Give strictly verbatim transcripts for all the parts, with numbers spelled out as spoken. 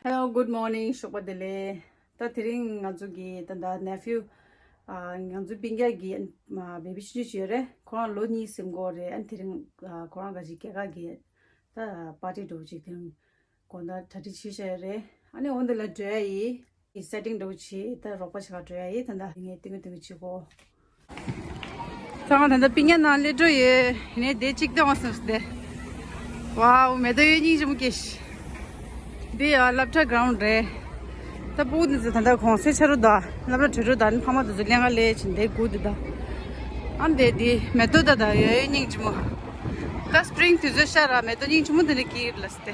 Hello, good morning. ཞོགས་པ་བདེ་ལེགས། ད་དེ་རིང་ང་ཚོ་གི་ད་ད་nephew ཨ་ང་ཚོ་སྤུན་ཀྱག་གི་ཨ་baby ཆུང་ཆུང་ཅིག་ཡོད་རེད། ཁོ་རང་ལོ་གཉིས་ཟིན་གོ་རེད། ཨ་དེ་རིང་ཨ་ཁོ་རང་ག་ཅིག་སྐྱེས་སྐར་གི་ད་party འགྲོ་ཅིག་དེ་རིང་དགོང་དག་གྲ་སྒྲིག་བྱས་བཞག་ཡོད་རེད། ཨ་ནི་འོ་འདི་ལ་འགྲོ་ཡ་ཡིན། གི་setting འགྲོ་ཆེ་ད་རོགས་པ་ཞིག་ག་འགྲོ་ཡ་ཡིན། ད་ད་ངས་ཏིང་ངེ་ཏིང་ངེ་བྱེད་གོ། ཚང་མ་ད་ལྟ་པི་ཉ་ནང་སླེབས་འགྲོ་ཡོད། ཡིན་ནའི་དེ་གཅིག་ལྟོས་ང་སོང་སྟེ། ཝའོ་མེ་ཏོག་གཡུ་སྙིང་རྗེ་མོ་སྐྱེས་ཤི། འདི་ཡ་སློབ་གྲྭ་ground རེད། ད་ཕྲུ་གུ་འདི་ཚོ་ད་ལྟ་གུང་སེང་ཆགས་འགྲོ་ད། སློབ་གྲྭ་གྲོལ་འགྲོ་ད། ཨ་ནི་ཕ་མ་དེ་ཚོ་ལེན་ག་སླེབས་ཕྱིན་དེ་སྒུག་འདུག་ད། ཨ་འདི་འདི་མེ་ཏོག་ད་ད་ཡ་གཡུ་སྙིང་རྗེ་མོ། ད་spring དུས་ཚོད་ཤར་ར་མེ་ཏོག་སྙིང་རྗེ་མོ་དེ་འདྲ་སྐྱེས་ལ་སྟེ།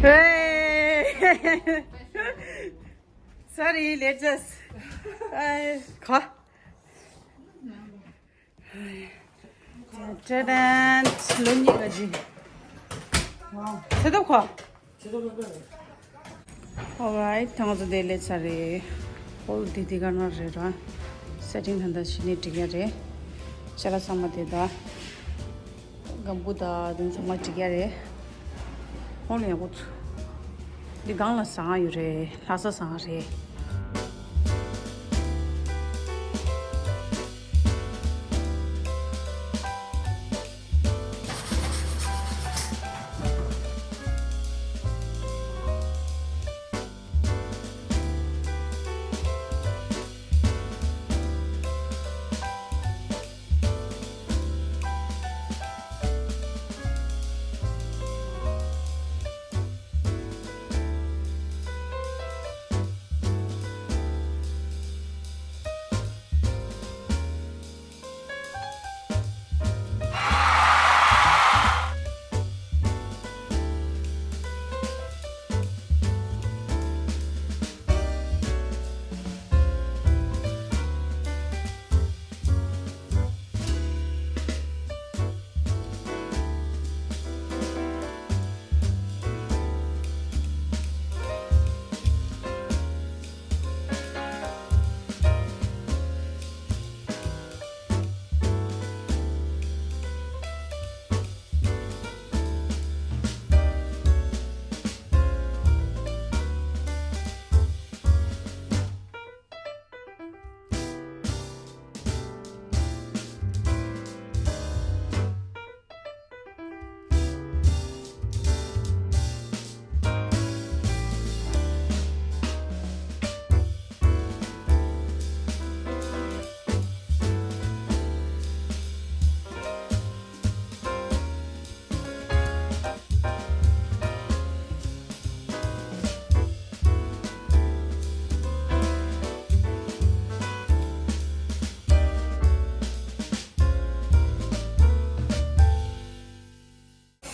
Hey! Sorry, let's just. ཨ། ཁ། ཏྲེ་ཏན། ལོ་གཉིས་ཀ་ཅི། ཚེ་ཐབ་ཁ། Alright, ད་ང་ཚོ་དེ་ལས་ཚར་རེད། ཧོལ་དེ་དེ་ག་ན་རེད་ར། Setting ད་ད་ཕྱི་ནས་འགྲིག་ཡ་རེད། ཅ་ལག་ཚང་མ་དེ་ད། སྒམ་པོ་ད་དེ་ཚང་མ་འགྲིག་ཡ་རེད། ཧོལ་ཡག་པོ་ཚུ། འདི་སྒང་ལ་ཟ་ཁང་ཡོད་རེད། ལྷ་ས་ཟ་ཁང་རེད།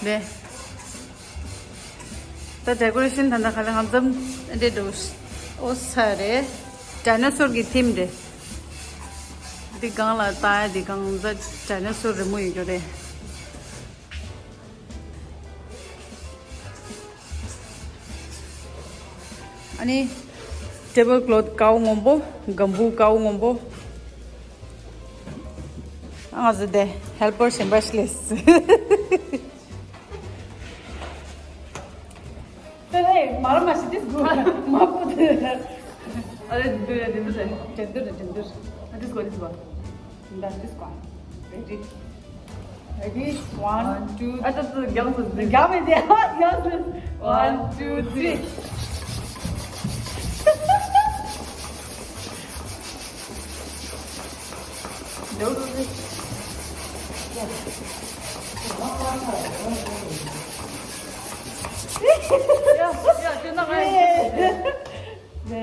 ལེ། ད་decoration ད་ད་ག་ལེ་ཧང་ཙམ་འདྲེ་འདུག་ཨོ་ས་རེད། ཌའི་ནོ་སོར་གི་ཐིམ་རེད། འདི་སྒང་ལ་ལྟ་ཡ་འདི་སྒང་ད་ཌའི་ནོ་སོར་རི་མོ་ཡོད་རྒྱུ་རེད། ཨ་ནི་table cloth དཀར་པོ་སྔོན་པོ། སྒམ་པོ་དཀར་པོ་སྔོན་པོ། ཨ་ང་ཚོ་དེ་helper གཞན་པ་ཞིག་སླེབས། དེ་ལས་མ་ར་མ་ཤི་this good མ་པོ་དེ། ཨ་རེ་འདི་འདི་འདི་འདི་འདི་འདི་འདི་འདི་འདི་འདི་འདི་འདི་འདི་འདི་འདི་འདི་འདི། འདི་འདི་འདི་འདི་འདི། Ready? Ready? One, two. ཨ་ད་ད་རྒྱབ་སོ་ཟིག་རྒྱབ་མི་དེ་རྒྱབ་སོ། One, two, three. འདྲ་བོ་འདྲ་བོ། ཡ་ཡ་དེ་ན་ང་ཡི་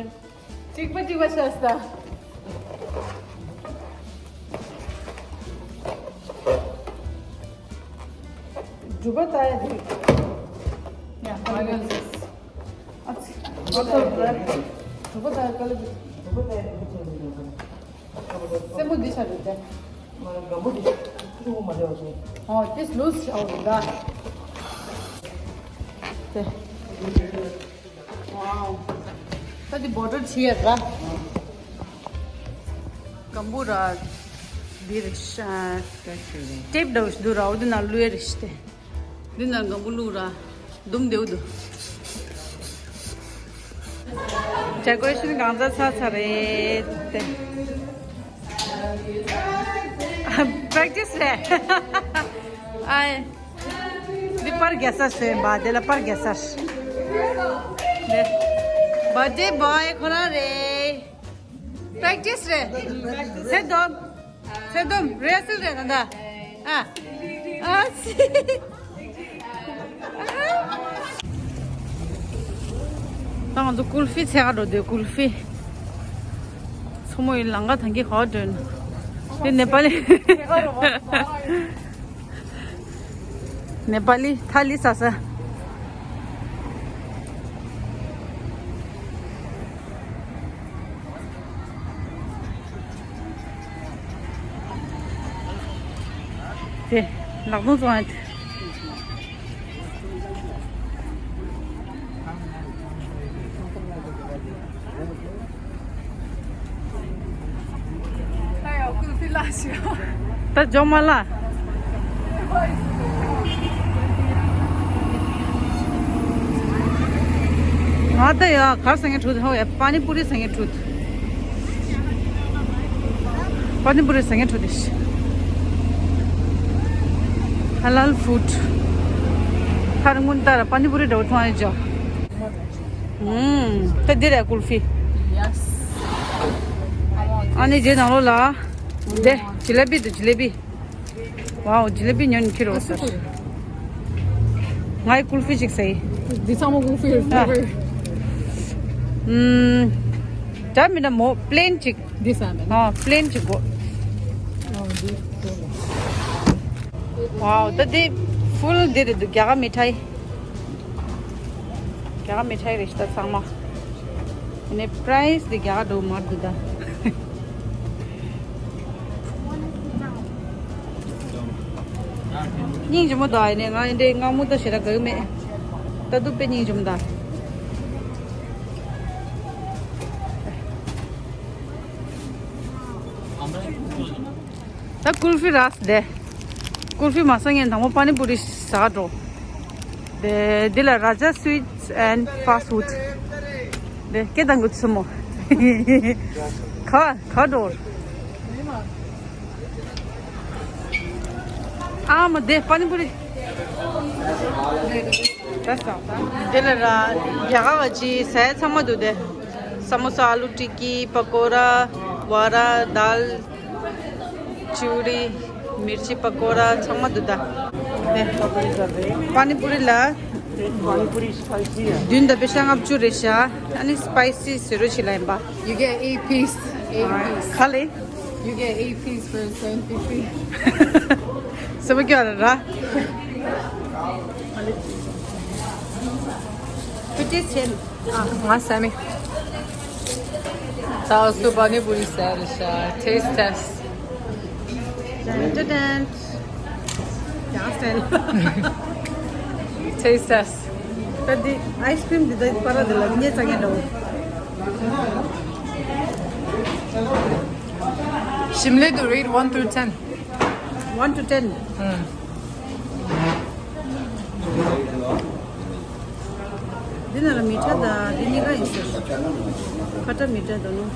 གཅིག་པ་གཅིག་པ་ཤ་སྟག་སྒྲུབ་པ་ལྟ་ཡ་དེ། ཡ་ཧ་ལས། ཨ་ཙི། སྒྲུབ་པ་ལྟ་ཡ་དཀའ་ལས། སྒྲུབ་པ་ལྟ་ཡ་དཀའ་ལས། སེན་མོ་འདི་ཆ་རེད་དེ། སྒམ་པོ་འདི་ཆུ་མ་རེད་བ་ཟེར། ཨོ་དེ་loose བྱའོ་རེད་ད། དེ། ད་འདི་བོ་ཊལ་བྱེད་ཡ་ར། སྒམ་པོ་ར། འདི་རེད་ཤག་ཊེབ་འདྲ་བོ་ཞིག་འདུག་ར། འོ་འདི་ནང་བླུག་ཡ་རེད་ཤག་སྟེ། འདི་ནང་སྒམ་པོ་བླུག་ར། ལྡུམ་བདེ་བོ་འདུག་ཌེ་ཀོ་རེ་ཤན་གང་ཚ་ཚ་ཚ་རེད་དེ། པྲེག་ཊིས་རེད། ཨའི། འདི་པར་རྒྱག་ས་ཟེར་བ་དེ་ལ་པར་རྒྱག་ས། འདི་བར་ཐ་ཌེ་བོའི་ཁོ་རང་རེད། པྲེག་ཊིས་རེད། ཚེ་སྡོམ། ཚེ་སྡོམ་རི་ཧར་སལ་རེད་ད་ལྟ། ཨ། ཨ་ཙི། ད་ང་ཚོ་ཀུལ་ཧྥི་འཚོལ་ག་འགྲོ་དུས། ཀུལ་ཧྥི། མཚོ་མོ་ཡི་ལམ་ཁ་ཐང་གི་ཧོ་ཏོན། དེ་ནེ་པ་ལི། ནེ་པ་ལི་ཐ་ལི་ཟ་ས། དེ་ལག་སྟོང་བཙོང་ཡ་དེ། ད་ཡང་ཀུལ་ཧྥི་ལ་ཞིག་ད་ཇོ་མ་ལ། ང་ད་ཡ་གར་སང་ངེ་ཁྲུད་ཧོ་ཡ་པ་ནི་པུ་རི་སང་ངེ་ཁྲུད། པ་ནི་པུ་རི་སང་ངེ་ཁྲུད་དེ་ཤི། ཧ་ལལ་ཕུཌ། ཐར་ངུན་ཏར་པ་ནི་པུ་རི་འདྲ་བོ་མཐོང་ཡ་ཇོ། ཨུམ། ད་འདི་རེད་ཀུལ་ཧྥི། ཡེ་སི། ཨ་ནི་རྗེས་ནང་ལོགས་ལ། དེ་ཇི་ལེ་བི་དང་ཇི་ལེ་བི། ཝའོ་ཇི་ལེ་བི་ཉོ་ནི་ཁྱེར་རོགས་ཟེར། ང་ཡི་ཀུལ་ཧྥི་ཅིག་ཟེར། འདི་ཚང་མ་ཀུལ་ཧྥི་རེད། ཨ། ཨུམ། ད་མིན་ན་མོ་པི་ལེན་ཅིག་འདི་ཟ་མེད་ན། ཨ་པི་ལེན་ཅིག་དགོས། ཨ་འདི། ཝའོ་ད་འདི་ཕུལ་འདི་རེད་འདུག་རྒྱ་གར་མི་ཐའི། རྒྱ་གར་མི་ཐའི་རེད་ཤག་ད་ཚང་མ། ཨ་ནི་པ་རའེ་སི་འདི་རྒྱ་གར་འགྲོ་མར་འདུག་ད། སྙིང་རྗེ་མོ་ད་ཡིན་ནའི་ང་འདི་འདྲའི་མངར་མོ་ད་ཞེ་དྲག་དགའ་གི་མེད། ད་དུང་དཔེ་སྙིང་རྗེ་མོ་ད། ད་ཀུལ་ཧྥི་རག་སོང་དེ། ཀུལ་ཧྥི་མ་ཟ་ངས་དང་པོ་པ་ནི་པུ་རི་ཟ་འགྲོ། དེ་འདི་ལ་Raja Sweets and Fast Food། དེ་སྐད་བཏང་དགོས་ཚུལ་མོ། ག་ག་འགྲོ། ཨ་མ་དེ་པ་ནི་པུ་རི། ད་ཟ། དེ་ལ་ར་རྒྱ་གར་བ་ཅི་ཟས་ཚང་མ་འདུག་དེ། ས་མོ་ས། ཨ་ལུ་ཏི་ཀི། པ་ཀོ་ར། བ་ར། དཱལ། ཅུ་རི། མིར་ཅི་པ་ཀོ་ར་ཚང་མ་འདུག་ད། དེ་པ་ནི་པུ་རི་ལ། Pani puri spicy. མདུན་ད་པེ་ཤ་ལྔ་བཅུ་རེད་ཤག་ཨ་ནི་སི་པའི་སི་ཟེར་རོ་ཞིག་ལ་ཡིན་པ། You get eight piece. Eight piece. ག་ལེ། You get eight piece for seven fifty. སེ་བ་ཀྱ་ར་ར། Which is ten. ཨ་ང་ཟ་མི། ད་སུ་པ་ནི་པུ་རི་ཟ་རེད་ཤག Taste test. ཏན་ཏན་ཏན། ཡང་སེལ། Taste test. ད་འདི་ཨའི་སི་ཀྲིམ་འདི་ད་པ་ར་འདི་ལ་ཉེ་ཚ་ངེ་འདྲ་བོ། Shimla to rate one through ten. One to ten. ཨང་། འདི་ན་ར་མི་ཁྲ་དང་འདི་གཉིས་ཀ་ཡིན་ཟེར། ཁ་ཁྲ་མི་ཁྲ་དང་ནོ།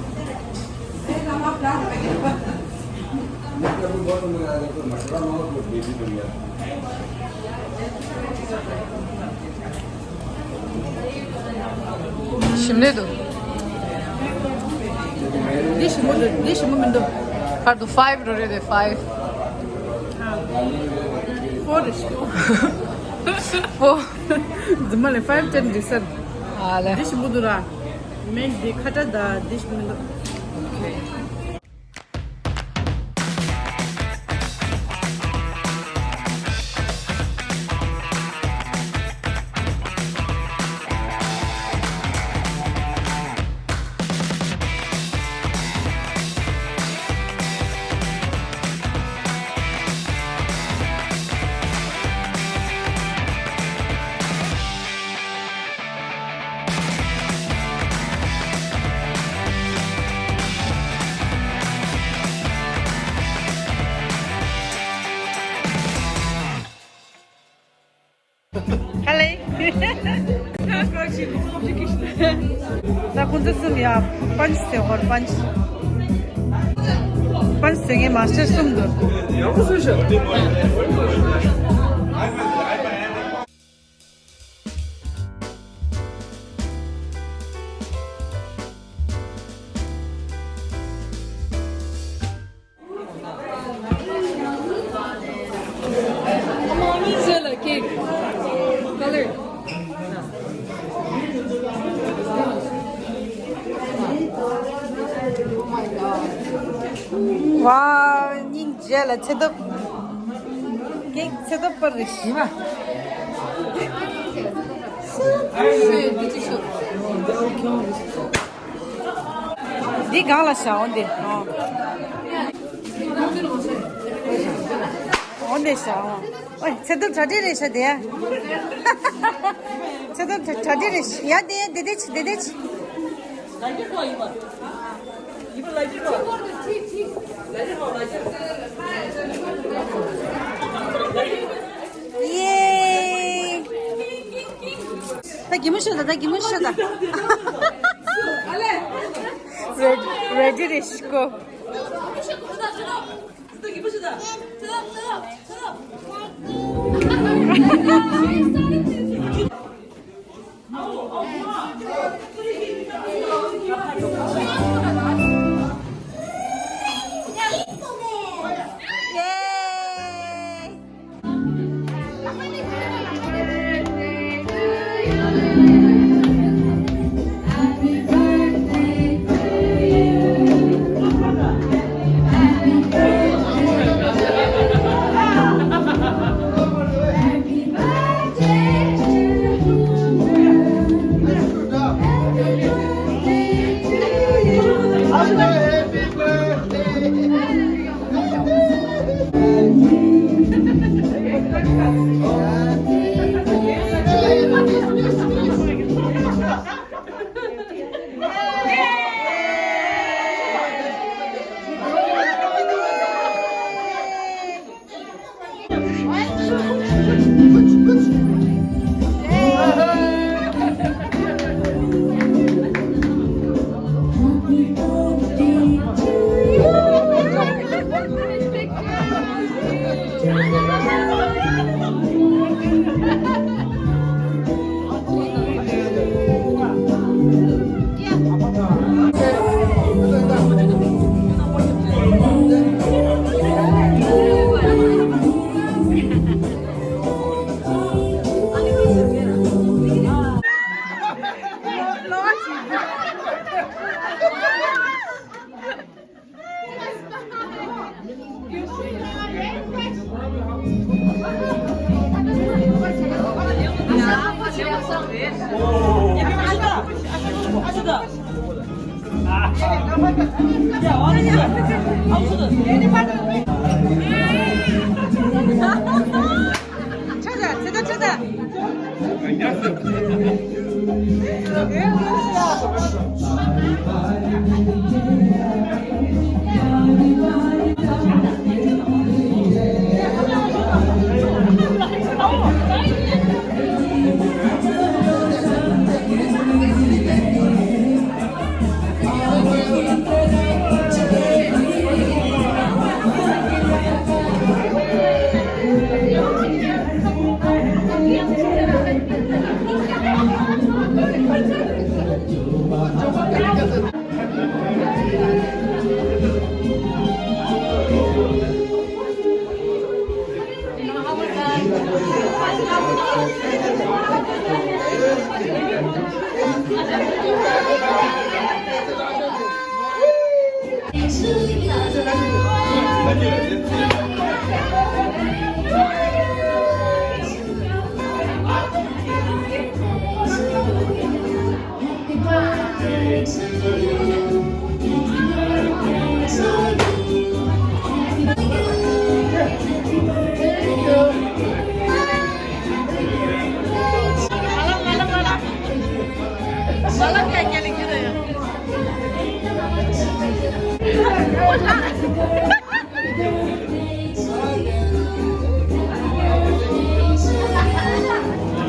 Shimla to. འདི་ཞིམ་པོ་འདུག་འདི་ཞིམ་པོ་མི་འདུག་ཁར་དུ་five འགྲོ་རེད་དེ། Five. ཨ། Four རེད། Four. རྫུན་མ་ལས་five ten འགྲིག་ས། ཨ་ལེ། འདི་ཞིམ་པོ་འདུག་ར། མིན་འདི་ཁ་ཁྲ་དང་འདི་ཞིམ་པོ་མི་འདུག་ད་ཁོང་ཚོ་གསུམ་ཡ། པན་ཆི་ཟེར་ཧོར་པན་ཆི། པན་ཆི་ཟེར་ངའི་མ་སི་ཊར་གསུམ་འདུག་ཝའོ། སྙིང་རྗེ་ལ་ཚེ་སྟོབས། ཀེག་ཚེ་སྟོབས་པར་རེད། འདི་གང་ལ་བཞག་འོ་འདི། འོ་འདི་བཞག་འོ། ཨོ་ཚེ་སྟོབས་གྲ་སྒྲིག་རེད་ཤག་དེ། ཚེ་སྟོབས་གྲ་གྲ་སྒྲིག་རེད་ཤག་ཡ་དེ་དེ་དེ་ཆི་དེ་དེ་ཆི། ཡེ། ད་གད་མོ་ཤོར་ད། ད་གད་མོ་ཤོར་ད། རེ་རེ་ཌི་རེད་ཤག་གོ།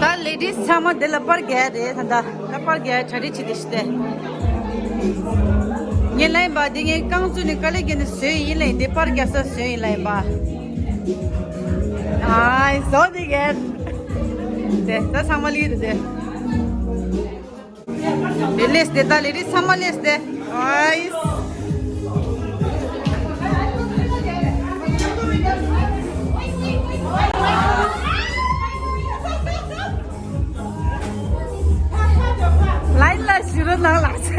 ད་ལེ་ཌི་སི་ ཚང་མ་འདི་ལ་པར་རྒྱག་རེད་ད། ད་པར་རྒྱག་གྲ་སྒྲིག་བྱེད་དེ་ཤི་སྟེ། ངས་ལན་པ་འདི་ངས་རྐང་བཙུགས་ནས་དཀའ་ལས་བརྒྱབ་ནས་བཟོས་ཡིན་ལ། འདི་པར་རྒྱག་ས་བཟོས་ཡིན་ལ་ཡིན་པ། ཨའི་བཟོ་འདི་གས། དེ་ད་ཚང་མ་ལི་རེད་དེ། དེ་ལས་དེ་ད་ལས་རིགས་ཚང་མ་ལས་དེ། ཨའི། ལའིན་ལ་ཞི་རུ་ནང་ལ་ཆ།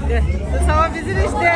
དེ་ཚང་མ་བི་ཟི་རེད་དེ།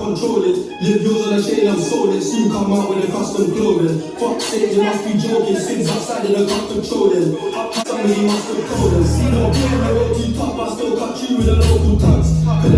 Control it. Live yours on a chain, I'm sold it. See you come out with a custom clothing. Fuck sake, you must be joking. Sins outside and I can't control it. Somebody must control it. See no pain, I wrote you top, I still cut you with a local tax.